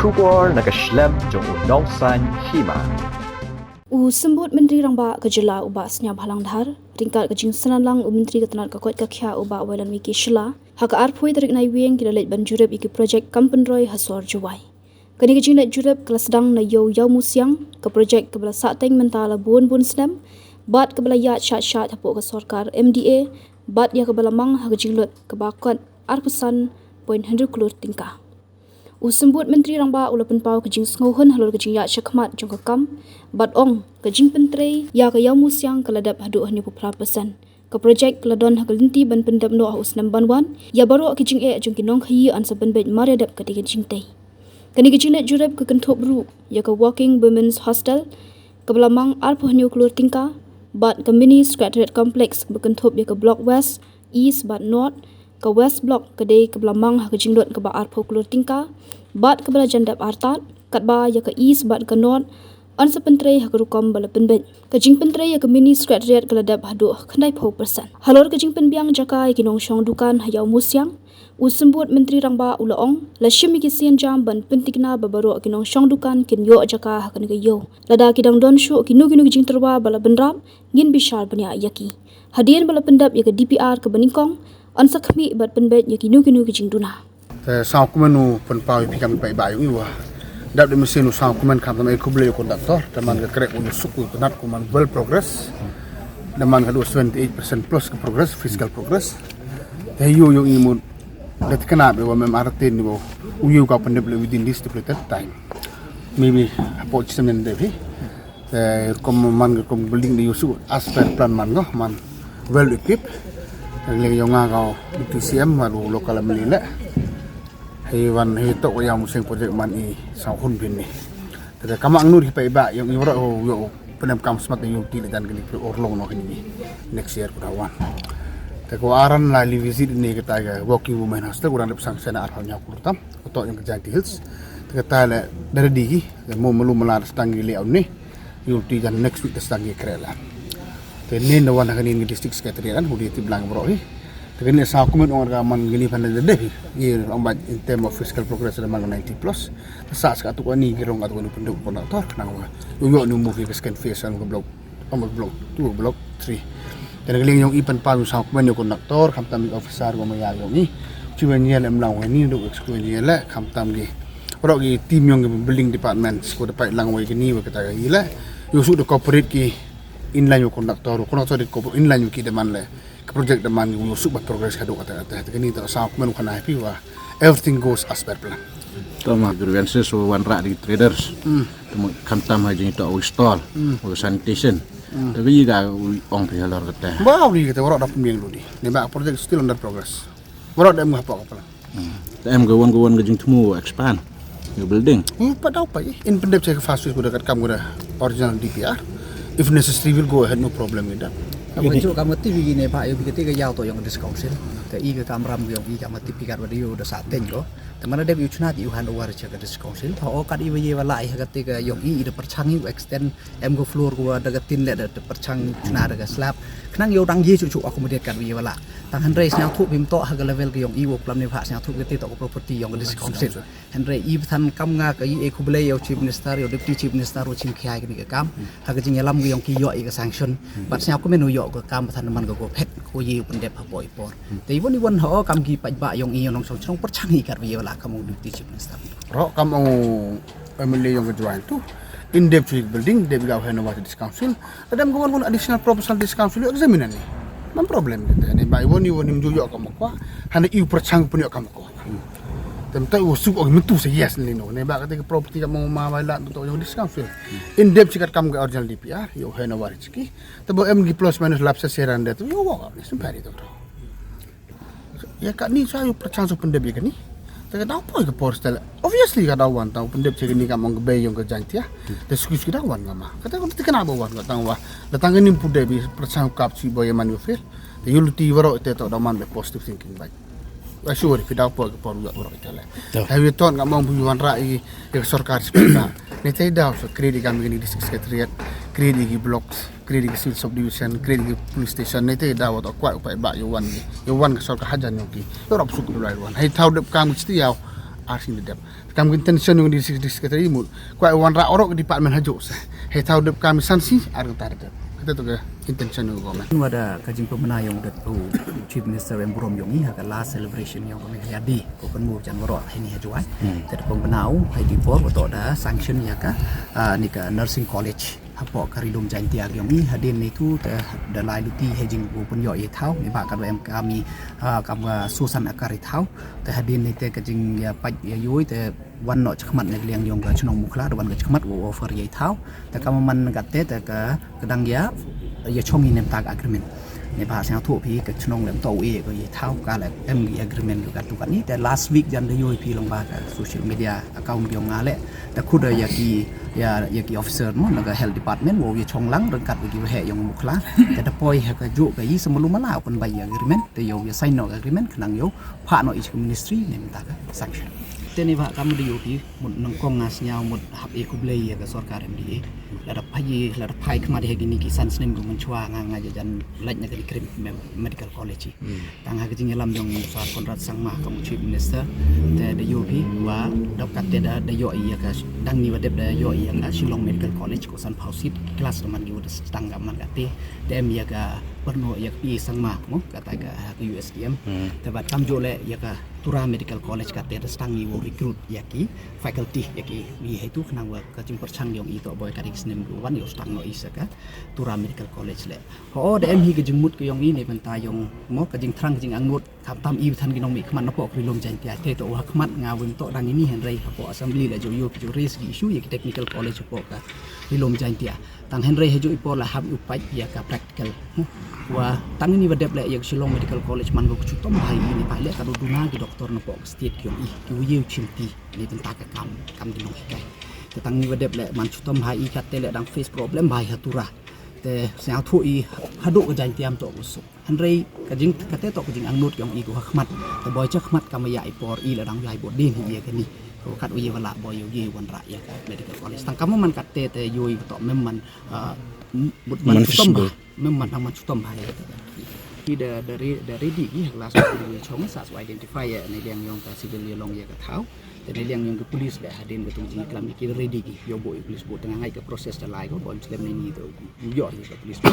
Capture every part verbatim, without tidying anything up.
Khubor na ka shlem jong u Nongsaiñ Hima. U Symbud Myntri Rangbah ka jylla u Bah Sniawbhalang Dhar, ryngkat ka jingsynran lang u Myntri ka tnat ka koit ka khiah u Bah Wailadmiki Shylla, ha ka arphew tarik Naiwieng ki la leit ban jurip ïa ki projek kam pynroi ha sor Jowai. Kane ka jingleit jurip ka la sdang na Ïew Ïawmusiang, ka projek kaba la sahteng mynta la bun bun snem, bad kaba la ïaid shait shait hapoh ka sorkar M D A, bad ïa kaba la mang ha ka jinglut kaba kot arphew san point hynriew klur tyngka. U Symbud Myntri Rangbah u la pynpaw ka jingsngewhun halor ka jingïaid shakhmat jong ka kam, bad ong ka jingpyntrei ïa ka Ïawmusiang ka la dep haduh hynñiewphew phra percent. Ka projek ka la don ha ka lynti ban pyndep noh ha u snem ban wan ïa baroh ki jingeh jong ki nongkhaïi, yn sa pynbeit mar ïa dep kata ka jingtei. Kane ka jingleit jurip ka kynthup ruh ïa ka Working Women's Hostel kaba la mang arphew hynñiew klur tyngka, bad ka Mini Secretariat Complex kaba kynthup ïa ka Block West, East bad North. Ka West Block ka dei kaba la mang ha ka jinglut kaba arphew klur tyngka, bad kaba la jan dep artat, katba ïa ka East bad ka North yn sa pyntrei ha ka rukom ba la pynbeit. Ka jingpyntrei ïa ka Mini Secretariat ka la dep haduh khyndaiphew percent. Halor ka jingpynbiang jaka ïa ki nongshong dukan ha Ïawmusiang, u Symbud Myntri Rangbah u la ong, la shim ïa ki sienjam ban pyntikna ba baroh ki nongshong dukan kin ïoh jaka ha kane ka ïew. Lada ki dang don shuh kino kino ki jingtyrwa ba la bynrap, ngin bishar bniah ïa ki. Hadien ba la pyndep ïa ka D P R kaba nyngkong, yn sa khmih bad pynbeit ïa kino kino ki jingduna. Te sngewkmen u pynpaw ïa phi kam paidbah ïa u, ïa u. Dap da mynsiem u sngewkmen, khamtam ai khublei ïa u conductor, da man ka krek u suk u tnat, u man well progress. Da man ka dei seventy eight percent plus ka progress, physical progress. Te ïa u, ïa u, i mut da te kena ba ïa u mem artin ïa u, ïa u ka pyndep leh within this stipulated time. Maybe hapoh chisem ngan dep hi. Te kum man ka, kum building dei u suk as per plan man ko, man well equipped. Te lei ïa nga ka Deputy C M bad u local M L A leh. Hei wan hei tok ïa u Ïawmusiang project man i sngewhun bha ni. Te ka ma ngnud hi paidbah ïa u, ïa u, ïa u pynemkam smat ïa u, te lei jan kini phi urlong noh kini next year ku da wan. Te ko aran la li visit ni kata ka Working Women Hostel, u dang dep sanction arphew hynñiew klur tam. Ko tok ïa ka Jaintia Hills. Te kata leh da ready ki, te mo malu mala da sdang ki layout ni. Ïa u te jan next week da sdang ki kre la. Te nin da wan ha kane ka District Secretariat kan, u dei tip lang baroh hi. Te kane sngewkmen ong ka man kane phan da dep hi. Ïa long ba in term of physical progress da man ninety plus. Te sa sa ka tu kane ki rong ka tu kane pyndep u conductor, khnang ba ïoh ïoh ni move ïa ka second phase kan ka block. Ong ba block two, block three. Te na ka liang jong i pynpaw sngewkmen ïa u conductor, khamtam ïa ki officer, ki ma ïar jong i. Chief engineer leh, em lang wei ni, duk ex engineer leh, khamtam ki. Baroh ki team jong ki building departments, ko da pait lang wei kini wei kata ka i leh. Ïa u suk da cooperate ki inline wei conductor, conductor da cooperate inline wei ki da man leh. Ka project da man ïa u suk ba progress ka duk kata kata. Te kini te sngewkmen u khana happy ba everything goes as per plan. Tama grievances u wanrah da ki traders. Hmm. Te mo khamtam ha jingïatoh u stall, Hmm. u sanitation. Hmm. Te ka i ka u ong phi halor kata. Ba u ri kata baroh da pynbiang lut di. Ni ba project still under progress. Baroh da em ha pok ka plan. Hmm. Te em ka wan ka wan ka jingthmu expand ïa u building. Hmm, pat da u pat i. In pyndep check phase two ku da katkam ku da original D P R. If necessary, we'll go ahead, no problem with that. Ka ba ju ka ma tip ïa kine ba ïa kata ka ïaw to ïong District Council. Te i ka kamram ïong i ka ma tip ïa ka ba da ïoh da sa teng ko. Te man da dep ïa u chna te ïa u hand over cha ka District Council. Thaw kat i ba ïa ba la ïa kata ka ïong i i da pyrchang ïa u extend em ka floor ko da ka tin leh da pyrchang chna da ka slab. Khnang ïa u dang ïa chu chu accommodate kat ba ïa ba la. Tang hynrei sngewthuh bym toh ha ka level ka ïong i, u klam ne ba sngewthuh kata toh ka property ïong ka District Council. Hynrei i ba than kam nga ka i e khublei ïa u Chief Minister, ïa u Deputy Chief Minister u chim khia ïa kane ka kam. Ha ka jingïalam ka ïong ki ïoh ïa ka sanction. Bad sngewkmen u ïoh ka kam ba than man ka ko phet ko ïa u pyndep ha poi por. Te i wan i wan ha o kam ki paidbah ïong i ïong nongshong shnong pyrchang i kat ba ïa ba la kam u Deputy Chief Minister. Ro kam u M L A ïong ka Jowai tu. In dep chu building, dep ga hand over to District Council. Adam ka wan wan additional proposal District Council examine ni. Mam problem kita ni ba i wan i wan im ju ïoh kam ko. Hana i u pyrchang pun ïoh kam ko. Tem ta u suk ong mentu sa yes ni no. Ni ba kata ka property ka mo ma ba la tu ïong District Council. In dep chi kat kam ka original D P R, ïoh hand over chi ki. Te ba em ki plus minus lapses here and there, te ïoh wa ni sempari tu. Ïa kani sa ïoh pyrchang sa pyndep ïa kani. Te ka dau poi ka por stel. Obviously ka dau wan tau pyndep chi kani ka mong ka bei ïong ka Jaintia. Te sku sku dau wan nga ma. Kata ka te kena ba wan ka tang wa. Da tang kani pyndep ïa pyrchang kap chi ba ïa man ïoh fail. Te ïoh luti waroh te tau dau man ba positive thinking ba. Wa sure phi dau poi ka por ïoh waroh te le. Te ïoh ton ka mong bu wan ra i ïa ka sorkar sku na. Ni te dau sa create ïa kani District Secretariat, create ïa ki blocks. Create ki civil subdivision, create ki police station, ni te da wa to kwah u paidbah ïa wan, ïa wan ka sorkar hajan ïong ki. Ïa rop suk dulai wan. Hei thaw dep kam ki sti ïa u. Ar sngi da dep. Kam ka intention yong ka District Secretary mut kwah wanrah orok department hajuh se. Hei thaw dep kam san sngi ar kynta da dep. Kata tu ka intention yong ka government. Wat da ka jingpynbna yong u Chief Minister em burom yong i ha ka last celebration yong ka Meghalaya Day. Ko kan mu jan warok hei ni hajuh ai. Te da pynbna u hei ki por ko to da sanction ya ka, ah, ni ka nursing college. Hapoh ka Ri Lum Jaintia yong i hadien ni tu te da lai luti hei jingpynyoh i thaw ni ba ka em kami, ah, kam ka susan akar i thaw. Te hadien ni te ka jingïapait ïa ïoi te wan noh chakhmat na ka liang yong ka chnong Mukhla, da wan ka chakhmat wa offer ïa i thaw. Te ka man kat te te ka dang ïa, ïa chong i ne em ta ka agreement. Ne ba sngewthuh phi ka chnong lem to i ko i thaw ka le em i agreement ka tu kat ni. Te last week jan da ïoi phi long ba ka social media account yong nga le. Te khut ïa ki, ïa, ïa ki officer mo na ka health department wa ïa chong lang ryngkat wa ki waheh yong Mukhla. Te da poi ha ka juk ka i semalu mala pynbai ïa agreement. Te ïa ïa sign noh ka agreement khnang ïa pha noh i chi ministry ne mynta ka sanction. Te ni ba kam da ïohi mut nyngkong nga sñiaw mut hap e khublei ïa ka sorkar M D A. Lada phai, lada phai khmat ïa kini ki san snem ki mynchwa nga nga jan lait na ka District Medical College. Tang ha ka jingïalam jong Sir Conrad Sangma kum u Chief Minister. Te da ïohi wa dap kat te da, da ïoh ïa ka dang ni wa dep da ïoh ïa ka Shillong Medical College ko san phaw seat class da man ki wa da stang ka man ka te. Te em ïa ka pyrno ïa ka P A Sangma mo kata ka, ka U S T M. Te bad kam jole ïa ka Tura Medical College ka te da stang i wa recruit ïa ki faculty ïa ki wi hei tu khnang wa ka jingpyrchang yong i to boi ka ri snem wan ïa stang no i sa ka Tura Medical College le. Ho da em hi ka jingmut ka yong i ne bynta yong mo ka jingthrang ka jingangnud khamtam i than ki nongmihkhmat na poh ka Ri Lum Jaintia te to wa khmat nga wim to dang ini hynrei hapoh assembly la ju ïoh ju raise ki issue ïa ki technical college hapoh ka Ri Lum Jaintia. Tang hynrei ha ju i por la hap u pait ïa ka practical. Wa tang ini wa dep le ïa ka Shillong Medical College man ko ka chutom hai ini pa le ka duna ki doktor na poh ka state ki yong i ki u ïew chim ti ni bynta ka kam, kam ki nonghikai. Te tang ini wa dep le man chutom hai i kat te le dang face problem hai ha Tura. Te sngewthuh i haduh ka Jaintia am to u suk. Hynrei ka jing kate to ka jingangnud yong i ko ha khmat. Te boi cha khmat kam ïa i por i la dang ïa i bot din hi ïa kani. Ko kat u ïa wa la boi ïa u ïa wanrah ïa ka medical college. Tang kam man kat te te ïa i to mem man, ah, m-, mut man chutom ba. Mem man man chutom ba ïa. Ki da, da re-, da ready ki ha last week chong sa identify ïa ne liang yong ka civil ïa long ïa ka thaw. Te ne liang yong ka police le hadien ka tu jingklam ki ready ki ïa bo i police bo tang ngai ka process da lai ko bom slem ne ni to ïa ka police.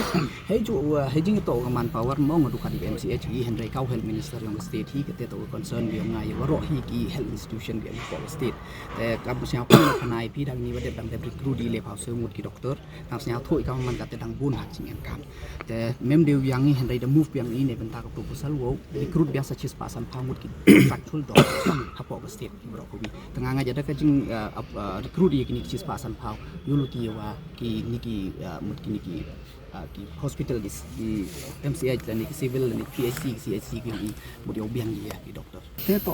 Hei ju, uh, hei jing to ka manpower mo nga du ka di M C H i hynrei ka health minister yong ka state hi ka te to ka concern yong ngai ïa waroh hi ki health institution yong ka state. Te ka bu siang pa na i pi dang ni wa dep dang dep recruit i le phaw se ngut ki doctor. Tang sñiaw thuh i ka man ka te dang bun ha ka jingem kam. Te mem dei u biang i hynrei da move biang i ne bynta ka proposal wow recruit biang sa chispah san phaw ngut ki contractual doctor hapoh ka state ki baroh ka wi. Te nga nga jada ka jing, uh, ap-, uh, recruit i kini ki chispah san phaw yu luti wa kini ki, uh, mut kini ki, uh, ki hospital ki, ki M C H lane ki civil lane ki P H C ki C H C ki i mut yow biang i ya ki doctor. Te to,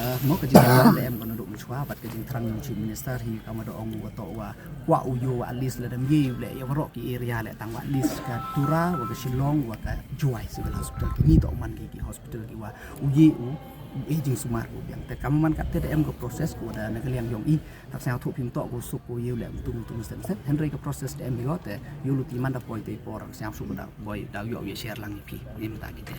eh, mo ka jingthrang da em ka naduk mynchwa bad ka jingthrang yong Chief Minister hi ka ma da ong wa to wa kwah u yoh wa at least la dam ye u le ya warok ki area le tang wa at least ka Tura wa ka Shillong wa ka Jowai Civil Hospital ki ni to man ki, ki hospital ki wa u ye u u e jingsumar u biang. Te ka man kat te da em ka process ko da na ka liang yong i tak sñiaw thuh phim to ko suk ko ye u le mtu mtu mtu mtu hynrei ka process da em hi ko te yow luti man da poi te por sñiaw suk da boi da yoh ye share lang i phi ni mta ki te.